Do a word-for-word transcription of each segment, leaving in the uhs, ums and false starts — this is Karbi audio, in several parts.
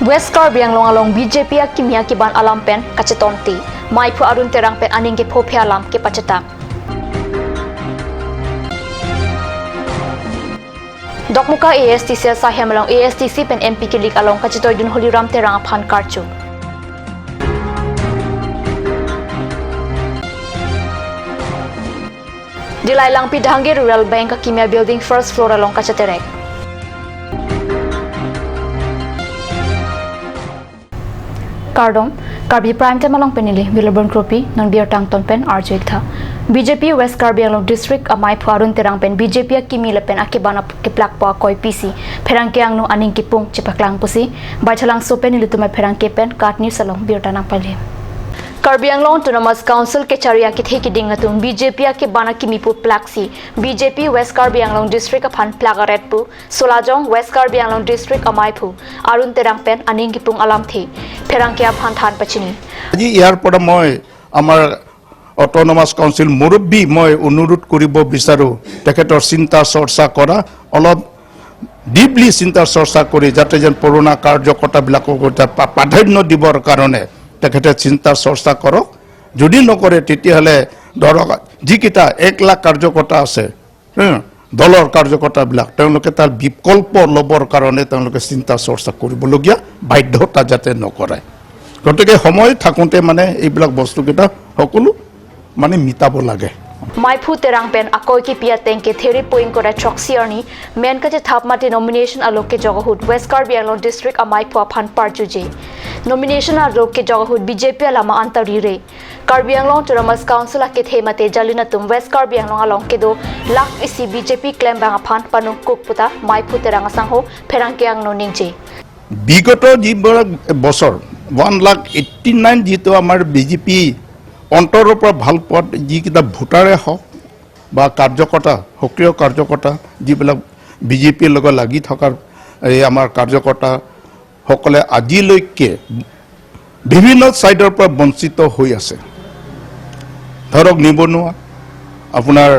West Karbi Anglong along B J P akimi akiban alam pen kachetonte. Maiphu Arun Terang pen aning kephophe alam kepachethang. Dokmoka A S D C asahem along A S D C pen M P kilik along kachetoidun Holiram Terang aphan karcho. Dillai Langpi Dhange Rural Bank akimi abuilding first floor along kacheterek. Kardom, Karbi Prime Time along pen neli Wilburn Kropi, non birta angton pen arju-ik tha. B J P West Karbi Anglong District amaiphu Arun Terang pen B J P akimi lapen akiban ap- keplakpo akoi pisi pherangke angno aning kipung chepaklang pusi Baithalangso pen nelitum apherangke pen KAT News along birta nangpale. Karbi Anglong Autonomous Council kechari akethe kiding atum B J P akiban akimi pu plaksi B J P West Karbi Anglong District aphan plak aret pu Sulajong West Karbi Anglong District amaiphu Arun Terang pen aning kipung alamthe pherangke aphan than pachini. আজি ইয়াৰ পৰা মই আমাৰ autonomous council মুৰব্বী মই অনুৰোধ কৰিব বিচাৰোঁ, তেখেতৰ চিন্তা চৰ্চা কৰা, অলপ ডিপলি চিন্তা চৰ্চা কৰি যাতে যেন পুৰণা কাৰ্যকৰ্তাবিলাকক এটা প্ৰা- প্ৰাধান্য দিবৰ কাৰণে তেখেতে চিন্তা চৰ্চা কৰক। যদি নকৰে তেতিয়াহ'লে ধৰক যিকেইটা এক লাখ কাৰ্যকৰ্তা আছে, হে, দলৰ কাৰ্যকৰ্তাবিলাক তেওঁলোকে তাৰ বিকল্প ল'বৰ কাৰণে তেওঁলোকে চিন্তা চৰ্চা কৰিবলগীয়া বাধ্যতা যাতে নকৰে। গতিকে সময় থাকোঁতে মানে এইবিলাক বস্তুকেইটা সকলো মানে মিটাব লাগে। Maiphu Terang pen akoi kipi ateng kethe ri pu ingkoi ra throksi arni men kachethap mate nomination along kejok ahut West Karbi Anglong District amaiphu aphan parjuje. Nomination along kejok ahut B J P alama anta rire. Karbi Anglong Autonomous Council akethe mate jalin atum West Karbi Anglong along kedo lakh isi B J P klembang aphan panungkuk puta maiphu Terang asangho pherangke angno ningje. বিগত যিবিলাক বছৰ ওৱান lakh eighty nine যিটো আমাৰ B J P অন্তৰৰ পৰা ভাল পোৱাত যিকেইটা ভোটাৰে হওক বা কাৰ্যকৰ্তা, সক্ৰিয় কাৰ্যকৰ্তা যিবিলাক বি জে পিৰ লগত লাগি থকাৰ এই আমাৰ কাৰ্যকৰ্তাসকলে আজিলৈকে বিভিন্ন ছাইডৰ পৰা বঞ্চিত হৈ আছে। ধৰক নিবনুৱা, আপোনাৰ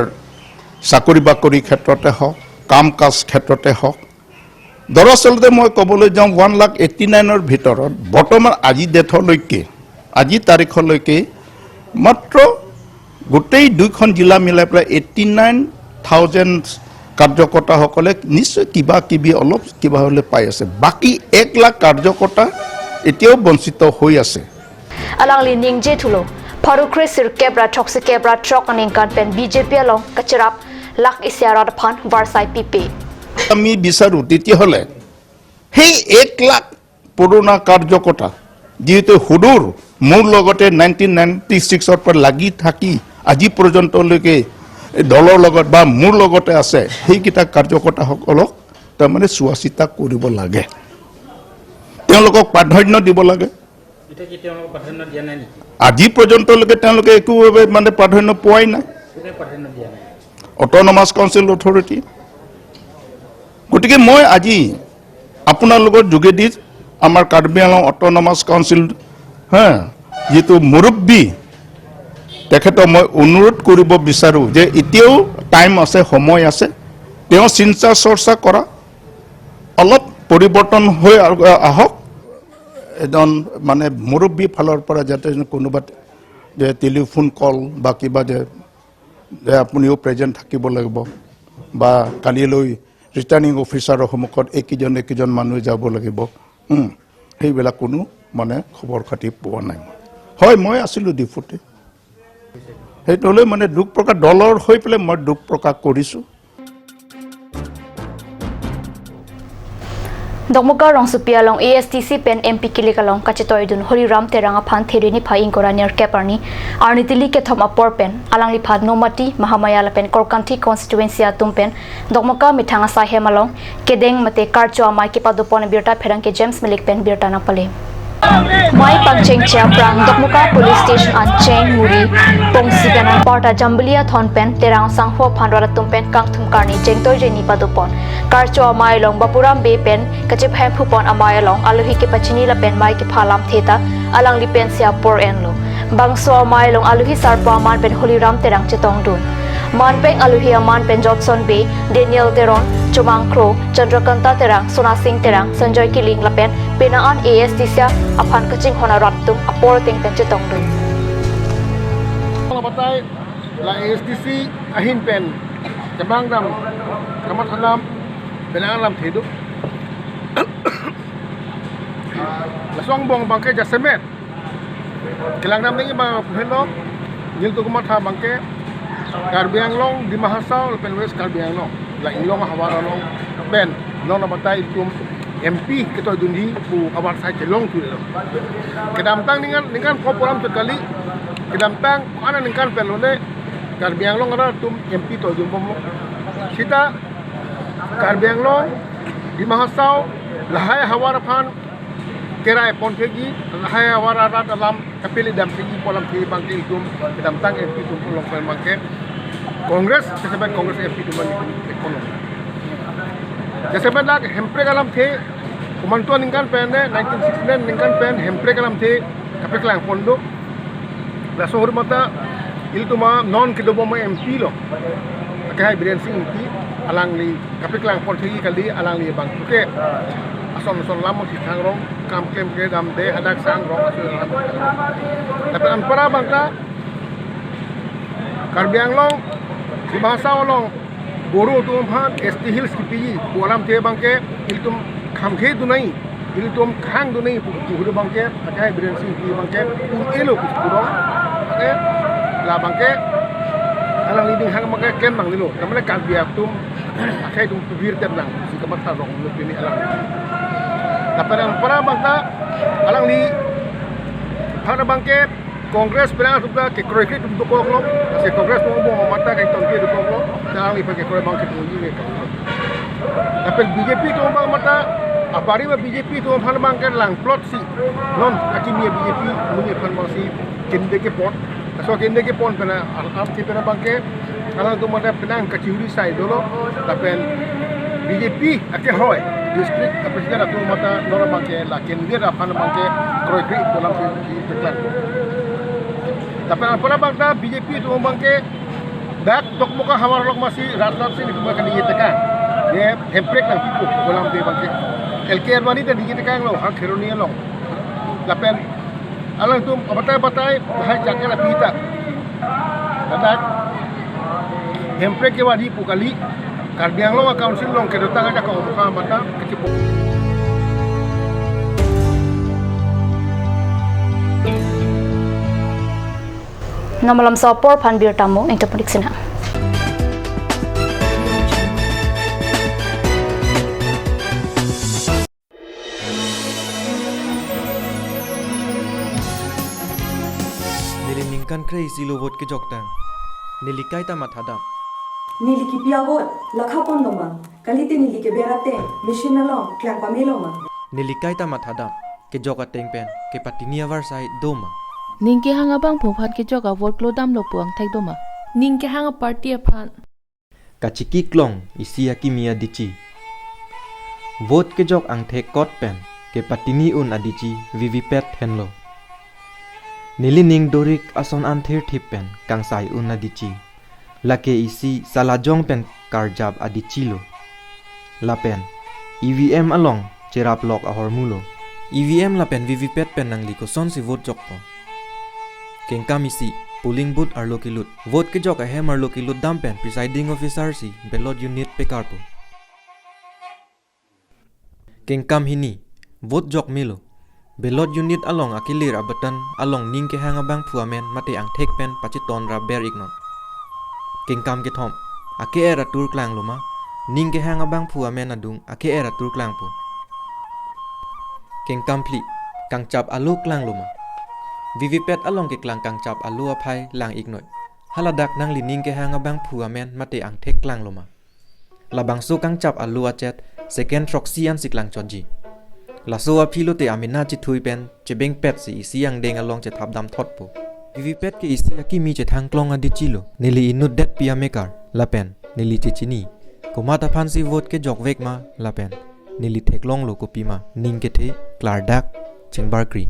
চাকৰি বাকৰি ক্ষেত্ৰতে হওক, কাম কাজ ক্ষেত্ৰতে হওক, দৰাচলতে মই ক'বলৈ যাওঁ ওৱান লাখ এইটি নাইনৰ ভিতৰত বৰ্তমান আজি ডেটলৈকে, আজি তাৰিখলৈকে মাত্ৰ গোটেই দুইখন জিলা মিলাই পেলাই এইটি নাইন থাউজেণ্ড কাৰ্যকৰ্তাসকলে নিশ্চয় কিবা কিবি অলপ কিবা হ'লে পাই আছে। বাকী এক লাখ কাৰ্যকৰ্তা এতিয়াও বঞ্চিত হৈ আছে। Alangli ningje thulo, pharo kre sirkep ra throksi kep ra throk aningkan pen B J P along kacherap lakh isi arat aphan varsai pipe. আমি বিচাৰোঁ তেতিয়াহ'লে সেই এক লাখ পুৰণা কাৰ্যকৰ্তা যিহেতু সুদূৰ মোৰ লগতে নাইনটিন নাইনটি ছিক্সৰ পৰা লাগি থাকি আজি পৰ্যন্তলৈকে এই দলৰ লগত বা মোৰ লগতে আছে, সেইকেইটা কাৰ্যকৰ্তাসকলক তাৰমানে চোৱা চিতা কৰিব লাগে, তেওঁলোকক প্ৰাধান্য দিব লাগে। এতিয়া কি তেওঁলোকক প্ৰাধান্য দিয়া নাই নেকি? আজি পৰ্যন্তলৈকে তেওঁলোকে একো মানে প্ৰাধান্য পোৱাই নাই। কোনে প্ৰাধান্য দিয়া নাই? Autonomous council authority. গতিকে মই আজি আপোনালোকৰ যোগেদি আমাৰ কাৰ্বি আংলং অট'নমাছ কাউন্সিল, হা, যিটো মুৰব্বী, তেখেতক মই অনুৰোধ কৰিব বিচাৰোঁ যে এতিয়াও টাইম আছে, সময় আছে, তেওঁ চিন্তা চৰ্চা কৰা, অলপ পৰিৱৰ্তন হৈ আ- আহক। এজন মানে মুৰব্বী ফালৰ পৰা যাতে কোনোবা যে টেলিফোন কল বা কিবা যে, যে আপুনিও প্ৰেজেণ্ট থাকিব লাগিব বা কালিলৈ ৰিটাৰ্ণিং অফিচাৰৰ সন্মুখত এইকেইজন এইকেইজন মানুহ যাব লাগিব, উম, সেইবিলাক কোনো মানে খবৰ খাতি পোৱা নাই। মই, হয়, মই আছিলোঁ ডিফুতে। সেইটো লৈ মানে দুখ প্ৰকাশ, দলৰ হৈ পেলাই মই দুখ প্ৰকাশ কৰিছোঁ। Dokmoka rongsopi along A S D C pen M P kilik along kachetoidun Holiram Terang aphan Therini phai ingkoi ra nerkep arni, arni tili kethom apor pen alangliphan Nomati, Mahamaya lapen Korkanthi constituency atum pen Dokmoka methang asai hem along kedeng mate karcho amei kepadopon abirta pherangke James Milik pen birta nangpale. Mei pangcheng che aphrang Dokmoka Police Station ancheng muri pongsi pen anparta Jambili athon pen Terang sangho aphan rat atum pen kangthum karni jengtoi jeni padopon. Karcho amei along Bapuram Bey pen kachepahemphu pon amei along alohi kepachini lapen mei kepha alamthe ta alangli pensi apor enlo. Bangso amei along alohi sarpo aman pen Holiram Terang chetongdun. Manpeng alohi aman pen Jotson Bey, Daniel Teron, Chomang Kro, Chandrakanta Terang, Sonasing Terang, Sanjoy Killing lapen penang an A S D C aphan kachinghon arat atum apor ateng pen chetongdun. Batai la A S D C ahin pen kemang dam, kamatha dam, penang alamthe do. Laso angbong abangke jasemet kelang dam nangji abang pu henlo, nelitum kamatha abangke Karbi Anglong, Dima Hasao lapen West Karbi Anglong, la inglong ahavar along pen non abatai itum M P ketoidunji pu abar sai kelong thulo. Kedamtang ningkan, ningkan pho pu alam chot kali, kedamtang ko-an aningkan pen lone Karbi Anglong arat atum M P toidunbomlo. Sita Karbi Anglong, Dima Hasao, lahai ahavar aphan kerai ponthekji, lahai ahavar arat alam kapeli damthekji pu alamthe abangke itum kedamtang M P atum along pen abangke Congress, jasemet Congress M P atum abangke kono. Jasemet dak hemprek alamthe, komantu aningkan pen ne, nineteen sixty-nine aningkan pen hemprek alamthe kapeklang pon do. Laso ahormu ta ilitum a non kedobom M P lo, akehai Biren Singh Ingti, alangli kapeklang ponthekji kali, alangli abang puke ason ason lam si thangrong, kam klem kedam de hadak sangrong ason lam. Lapen anpara abang ta Karbi Anglong, Dima Hasao along Boro atum aphan S T Hills kipiji pu alamthe abangke ilitum khangdun nangji, ilitum khangdun nangji pu pu abangke, akehai Biren Singh Ingti abangke un-elo pu pu rong. Oke, la abangke alangli dinghang abangke klem nangnelo. Tamane Karbi atum akhai atum tubir tem nang si kamatha rong lo pini alang. Lapen anpara abang ta alangliphan abangke Congress penang atum ta kekroikre atum dokoklo, si Congress atum bom mata kaiton ke dokoklo, alangli aphan kekroi abangke tungji ke. Lapen B J P atum abang mata, apari ma B J P atum aphan abangke langplot si, non akimi B J P amonit aphan abang si kende kepon, laso kende kepon pen al-, alamthe pen abangke alangtum mata penang kachihuri sai dolo, lapen B J P akehoi district president atum mata non abangke la candidate aphan abangke kroikre pu alamthe si peklang. Lapen anpara abang ta B J P atum abangke dak Dokmoka ahavar along masi Rajnath Singh atum abangke ningje tekang, ne hemprek nangpipo pu alamthe abangke L K Advani ta ningje tekanglo ha Kheroni along. Lapen alangtum abatai batai lahai jaket api ta ladak hemprek kevangji pu kali, Karbi Anglong a-council along kedotang ajak ka-omkha mata kachepon. Namalam so apor aphan birta mo, ingtoponik sina. Neli ningkan kre-isi lo vote kejok tang. Neli kaita mathadam. Neli kipi a-vote lakha pon doma. Kalite neli keber ateng machine along klang pamelo ma. Neli kaita mathadam. Kejok ateng pen kepatini avarsai doma. Ning kehang abangphu aphan kejok a-vote klodamlo pu angthek doma. Ning kehang a-party aphan. Kachiki klong isi akimi adichi. Vote kejok angthek kot pen kepatini un adichi V V P A T henlo. Neli ning dorik ason an thirthip pen kangsai un adichi. Lake isi salajong pen karjap adichilo. Lapen E V M along cherap lok ahormulo. E V M lapen V V P A T pen nangli kosonsi vote jokpo? Kengkam isi, polling booth arlo kelut. Vote kejok ahem arlo kelut dam pen presiding officer si ballot unit pekarpo. Kengkam hini, vote jok melo. Ballot unit along akelir a-button along ning kehang abangphu amen mate angthek pen pacheton ra ber-iknon. Kengkam kethom, ake-er atur klanglo ma, ning kehang abangphu amen adung ake-er atur klangpo. Kengkam phli, kangchap alo klanglo ma. V V P A T along keklang kangchap alo aphai lang-iknoi. Haladak nangli ning kehang abangphu amen mate angthek klanglo ma. Labangso kangchap alo achet second throksi ansi klangchotji. Laso aphi lote amena chethui pen chebengpet si isi angdeng along chethapdam thotpo. V V P A T ke isi akimi chethang klong adichilo. Neli inutdetpi amekar lapen neli chechini. Komat aphansi vote kejokvek ma lapen neli theklonglo kopima ning kethe klardak chingbarkri.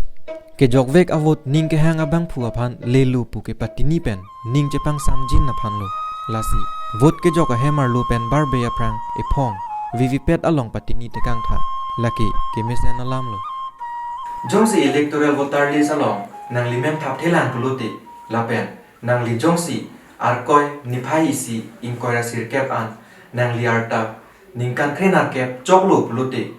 Kejokvek a-vote ning kehang abangphu aphan lelo pu kepatini pen ning chepangsamjin aphanlo. Lasi vote kejok ahem arlo pen barbe aphrang ephong V V P A T along patini tekangtha, lake kemesen alamlo. Jongsi electoral voter list along nangli men thapthelang pulote, lapen nangli jongsi Arkoi niphai isi ingkoi ra sirkep an nangli arta ningkan kre nerkep choklo pulote,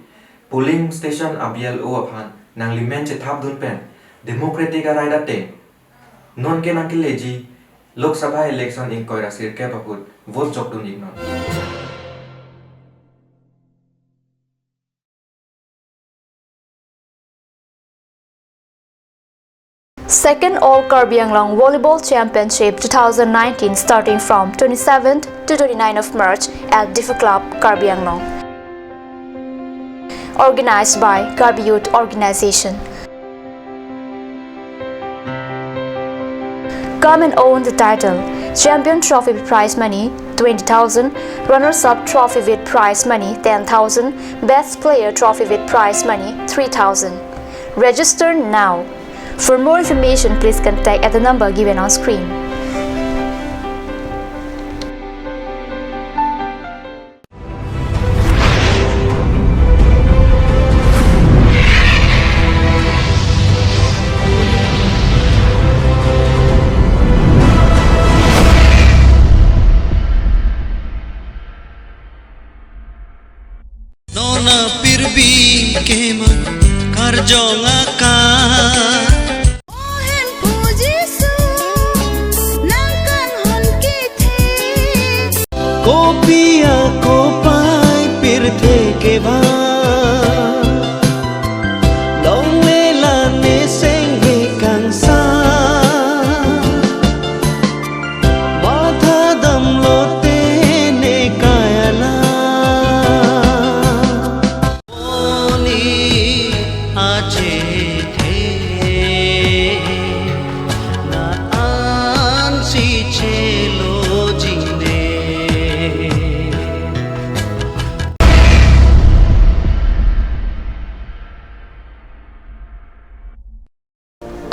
polling station a B L O aphan nangli men chethapdun pen democratic a right ateng non ke nangkeleji Lok Sabha election ingkoi ra sirkep ahut vote chokdun iknon. Second All Karbi Anglong Volleyball Championship two thousand nineteen, starting from twenty-seventh to twenty-ninth of March at Diphu Club, Karbi Anglong. Organized by Karbi Youth Organization. Come and own the title. Champion trophy with prize money twenty thousand, runners-up trophy with prize money ten thousand, best player trophy with prize money three thousand. Register now. For more information, please contact at the number given on screen. Non apirbi keman karjong aka. O Hemphu Jisu, nang kanghon kethe. Kopi akopai pirthe kevang, longle la ne sengve kangsa. Bathadam lote ne kayala. Oni achethe na ansi chelo jingne.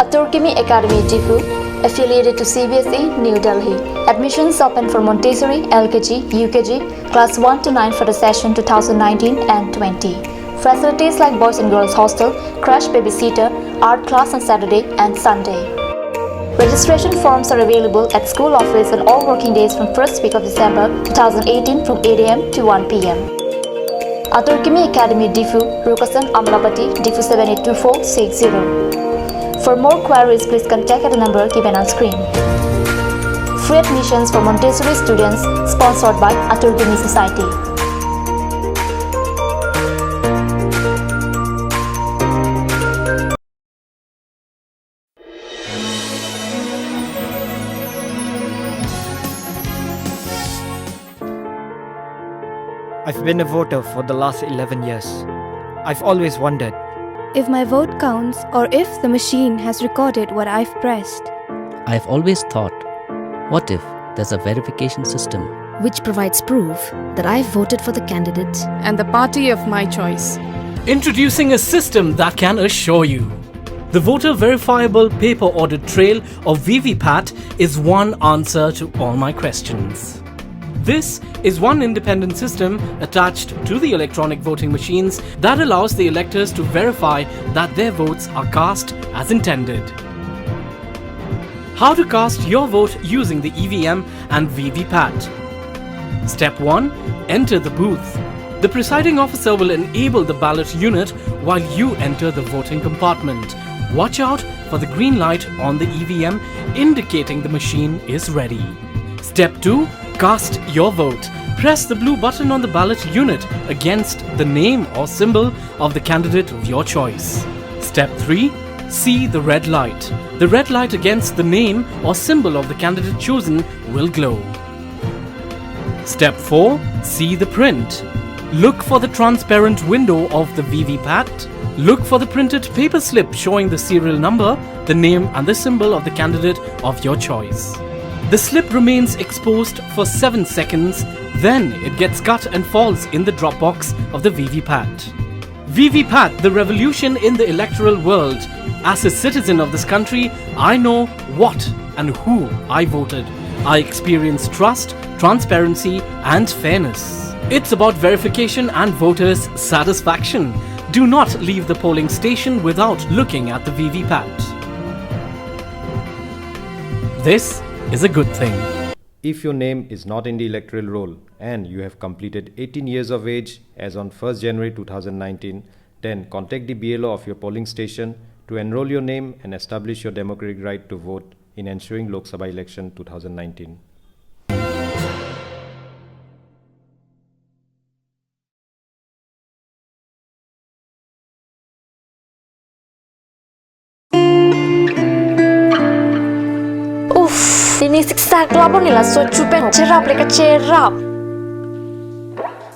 Atur Kimi Academy Diphu, affiliated to C B S E, New Delhi. Admissions open for Montessori, L K G, U K G, class one to nine for the session two thousand nineteen and twenty. Facilities like boys and girls hostel, crash babysitter, art class on Saturday and Sunday. Registration forms are available at school office on all working days from first week of December two thousand eighteen from eight A M to one P M. Atur Kimi Academy Diphu, Rukasan Amlapati, Diphu seven eight two four six zero. For more queries, please contact at the number given on screen. Free admissions for Montessori students, sponsored by Atur Kimi Society. I've been a voter for the last eleven years. I've always wondered if my vote counts or if the machine has recorded what I've pressed. I've always thought, what if there's a verification system which provides proof that I've voted for the candidate and the party of my choice? Introducing a system that can assure you. The voter verifiable paper audit trail, or V V PAT, is one answer to all my questions. This is one independent system attached to the electronic voting machines that allows the electors to verify that their votes are cast as intended. How to cast your vote using the E V M and V V PAT. Step one. Enter the booth. The presiding officer will enable the ballot unit while you enter the voting compartment. Watch out for the green light on the E V M indicating the machine is ready. Step two. Cast your vote. Press the blue button on the ballot unit against the name or symbol of the candidate of your choice. Step three. See the red light. The red light against the name or symbol of the candidate chosen will glow. Step four. See the print. Look for the transparent window of the V V PAT. Look for the printed paper slip showing the serial number, the name and the symbol of the candidate of your choice. The slip remains exposed for seven seconds, then it gets cut and falls in the drop box of the V V PAT. V V PAT, the revolution in the electoral world. As a citizen of this country, I know what and who I voted. I experience trust, transparency, and fairness. It's about verification and voters' satisfaction. Do not leave the polling station without looking at the V V P A T. This is a good thing. If your name is not in the electoral roll and you have completed eighteen years of age as on first January two thousand nineteen, then contact the B L O of your polling station to enroll your name and establish your democratic right to vote in ensuing Lok Sabha election two thousand nineteen. Uff, pini siksak labon nila so chupen cherap le kacherap.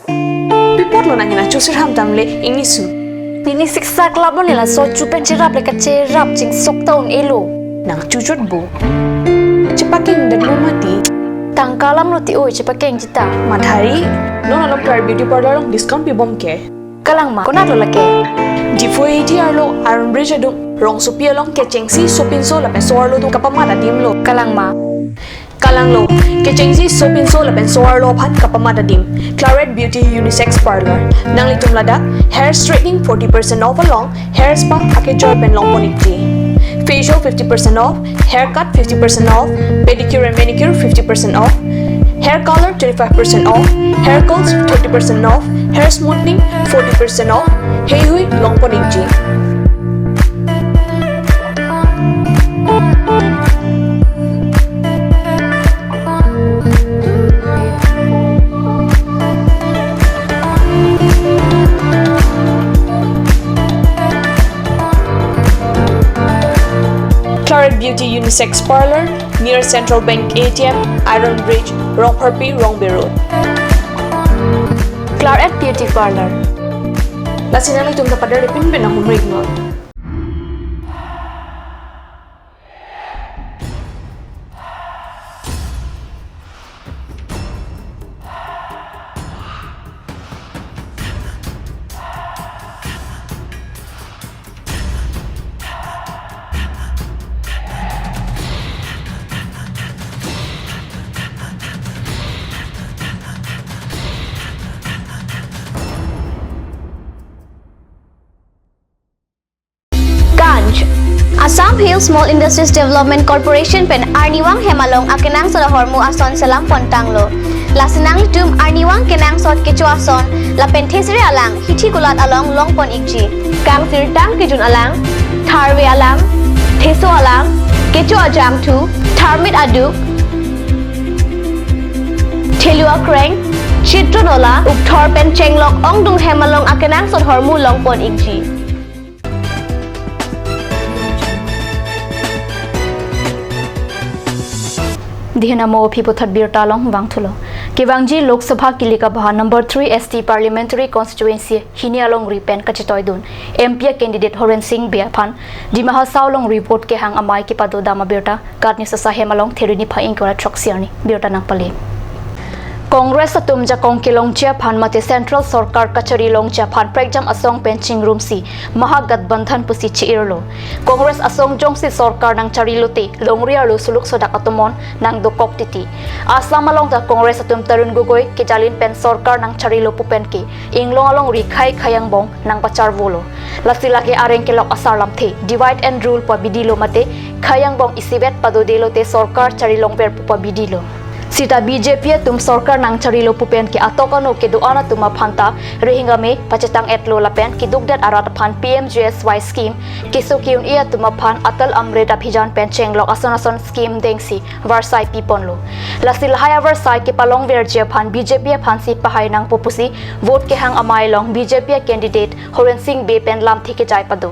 Pi apotlo nangji nangchusirham damle ingnisu. Pini siksak labon nila so chupen cherap le kacherap chingsok ta un-elo. Nangchuchot bo. Chepakengdetlo mati. Tangka alamlo ti oi chepakeng jita. Madhari. Non along Claret Beauty Parlour along discount pibom ke. Kalang ma, konatlo lake? Diphu A T R lo, Iron Bridge adung, rongsopi along kechengsi sopinso lapen so-arlo atum kapamat adimlo. Kalang ma? Kalanglo, kechengsi sopinso lapen so-arlo aphan kapamat adim. Claret Beauty Unisex Parlour. Nanglitum ladak hair straightening forty percent off along hair spa akejoi pen longpon ikji. Facial fifty percent off, haircut fifty percent off, pedicure and manicure fifty percent off, hair color twenty-five percent off, hair curls thirty percent off, hair smoothing forty percent off, heihui longpon ikji. Claret Beauty Unisex Parlour, near Central Bank A T M, Iron Bridge, Rongpharpi, Rongbe Road. Claret Beauty Parlour. Lasi nanglitum ta pader pinpin nang humrik non. Ganj. Assam Hill Small Industries Development Corporation pen arnivang hem along akenangsot ahormu ason selam pontanglo. Lasi nanglitum arnivang kenangsot kecho ason lapen thesere alang hithi kulat along longpon ikji. Kangsirtang kejun alang, tharve alang, theso alang, kecho ajangthu, tharmit aduk, thelu akreng, chitron ola, ukthor pen chenglok ongdung hem along akenangsot ahormu longpon ikji. Dihin amo aphi puthot birta along vangthulo. Kevangji Lok Sabha kilik abaha number three S T Parliamentary Constituency hini alongri pen kachetoidun M P a candidate Horen Sing Bey aphan Dima Hasao alongri vote kehang amei kepado dam abirta Kat News asai hem along Theru niphai ingkoi ra throksi arni birta nangpale. Congress atum jakong kelongji aphan mate Central Sorkar kachari longji aphan prekjam asong pen chingrumsi Mahagathbandhan pusi chi-irlo. Congress asong jongsi sorkar nangchari lote longri arlo suluk sodak atum non nangdokok titi. Assam along ta Congress atum Tarun Gogoi kejalin pen sorkar nangcharilo pu pen ke Inglong alongri khei khei angbong nangpacharvolo. Lasi lake areng kelok asar lamthe, divide and rule pu abidi lo mate, khei angbong isivet padodelo te sorkar chari longver pu abidi lo. Sita B J P atum sorkar nangcharilo pu pen ke atok ano kedo-an atum aphan ta rihing ame pachetang-etlo lapen kedukdet arat aphan P M G S Y scheme, keso ke-un-e atum aphan Atal Amrit Abhijan pen chenglok ason ason scheme dengsi varsai piponlo. Lasi lahai avarsai kepalongverji aphan B J P aphansi pahai nangpo pusi vote kehang amei along B J P a candidate Horen Sing Bey pen lamthe kejai pado.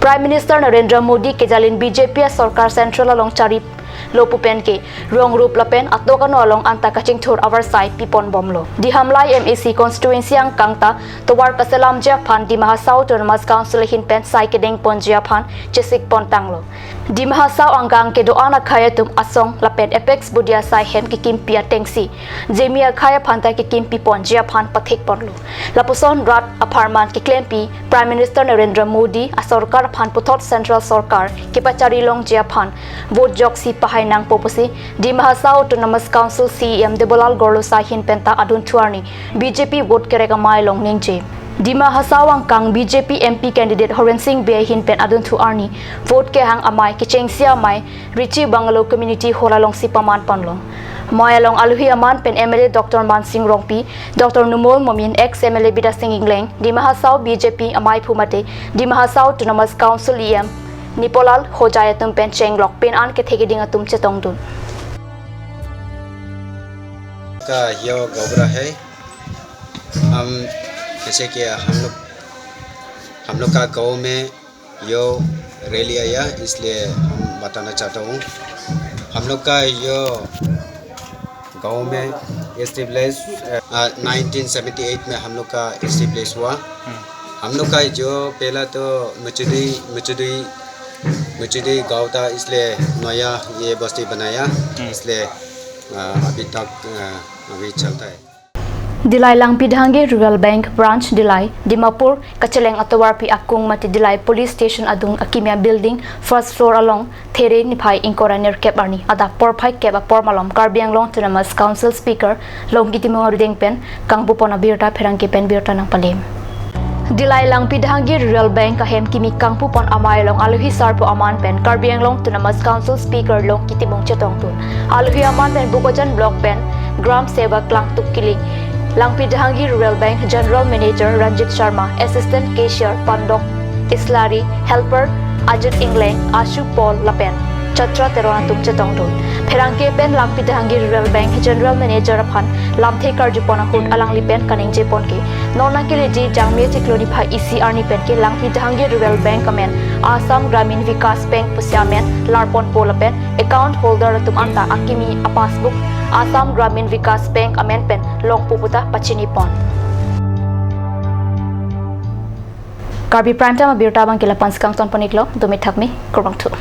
Prime Minister Narendra Modi kejalin B J P a sorkar Central along charilo pu pen ke rong rup lapen atok ano along anta kachingthur avarsai piponbomlo. Dihamlai M A C constituency angkang ta tovar kaselamji aphan Dima Hasao Autonomous Council ahin pen sai kedengponji aphan chesik pontanglo. Dima Hasao angkang kedo-an akhei atum asong lapen apex body asai hem kekimpi atengsi jemi akhei aphanta kekimpi ponji aphan pathek ponlo. Lapuson rat apharman keklempi Prime Minister Narendra Modi asorkar aphan puthot Central Sorkar kepachari longji aphan vote joksi pahai nangpo pusi Dima Hasao Autonomous Council C E M Debolal Gorlosa ahin penta adunthu arni B J P vote kerek amei along ningje. Dima Hasao angkang B J P M P candidate Horen Sing Bey ahin pen adunthu arni vote kehang amei kechengsi amei Richi Bungalow Community Hall alongsi paman ponlo. Mei along alohi aman pen M L A Doctor Mansing Rongpi, Doctor Numal Momin, ex M L A Bidya Sing Engleng, Dima Hasao B J P amei phu mate Dima Hasao Autonomous Council E M Nipolal Hojai atum pen chenglok pen an kethe keding atum chetongdun. का यो घबरा है। हम जैसे कि हम लोग हम लोग का गांव में यो रैली आया, इसलिए हम बताना चाहता हूँ। हम लोग का यो गांव में एस्टेब्लिश नाइनटीन सेवेंटी एट में हम लोग का एस्टेब्लिश हुआ। हम लोग का जो पहला तो मचुदी मचुदी मचुदी गांव था, इसलिए नया ये बस्ती बनाया, इसलिए अ, अभी तक अ, अभी चलता है। Dillai Langpidhangi Rural Bank Branch Dillai, Dimapur, kacheleng atovarpi akung mate Dillai Police Station adung akimi abuilding first floor along There niphai ingkoi ra nerkep arni adap porphai kep apor malom Karbi Anglong Autonomous Council Speaker Longki Timung arudeng pen kangpupon abirta pherangke pen birta nangpalem. Dillai Langpidhangi Rural Bank ahem kimi kangpupon amei along alohi sarpo aman pen Karbi Anglong Autonomous Council Speaker Longki Timung chetongdun. Alohi aman pen Bokajan Block pen Gram Sevak Langtuk Kiling, Langpidhangi Rural Bank General Manager Ranjit Sharma, Assistant Cashier Pandok Islari, Helper Ajit Engleng, Ashu Paul lapen Chatra Teron atum chetongdun. Pherangke pen Langpidhangi Rural Bank General Manager aphan lamthe karjupon ahut alangli pen kaningje pon ke, non nangkeleji Jangmi achiklo niphai isi arni pen ke Langpidhangi Rural Bank amen Assam Gramin Vikas Bank pusi amen larponpo lapen account holder atum anta akimi apassbook Assam Gramin Vikas Bank amen pen longpo puta pachinipon. Karbi Prime Time abirta abangke la-an si kangton pon-iklo, dome thakme, kurvangthu.